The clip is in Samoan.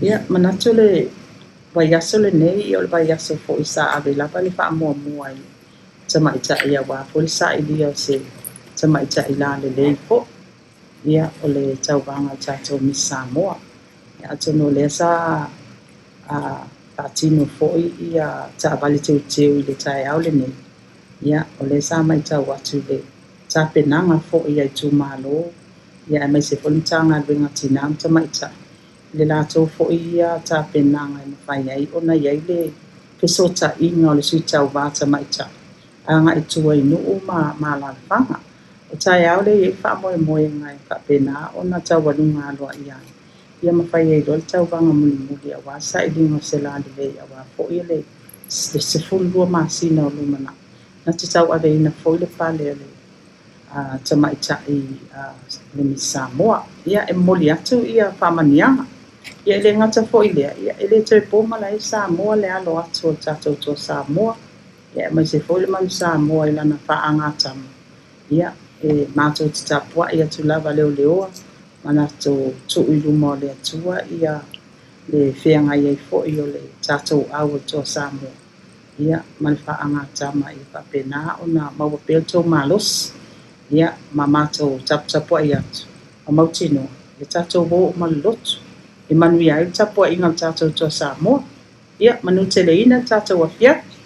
Ia, manatu le vaiaso lenei, o le vaiaso foi sa ave lava le faamuamua i le tamaitai aua foi le sailia o se tamaitai lalelei foi, ia, o le tauvaga a le tatou Miss Samoa. Ia, atonu o lea sa faatino foi taavale teuteu i le taeao lenei, ia, o lea sa matau atu i le tapenaga foi a itumalo, ia aemaise foi le Matagaluega o Tina ma Tamaitai, i le latou foi ia tapenaga e mafai ai ona i ai le fesootaiga o le sui tauva tamaitai agai i tua i nuu ma alaalafaga. O taeao lea e i ai le faamoemoega e faapena ona taualuga aloaia ai, ia ma fai ai loa le tauvaga mulimuli aua le sailiga o se lalelei aua foi le 12 masina o lumanai, na te tauaveina foi le pale o le tamaitai le Miss Samoa. Ia, e momoli atu faamanuiaga. Ia, e le gata foi i lea, ia, e le toe po malae Samoa le alo atu o le tatou Toa Samoa, ia aemaise foi le Manu Samoa i lana faagatama. Ia, e matou te tapuai atu lava leoleoa ma latou tuu i luma o le Atua ia le feagai ai foi o le tatou au o le Toa Samoa, ia ma le faagatama ia faapena ona maua pea le tou malosi, ia ma matou taputapuai atu ma mautinoa ia tatou o uma le lotu e manuia ai le tapuaiga a le tatou Toa Samoa. Ia manuteleina le tatou afiafi.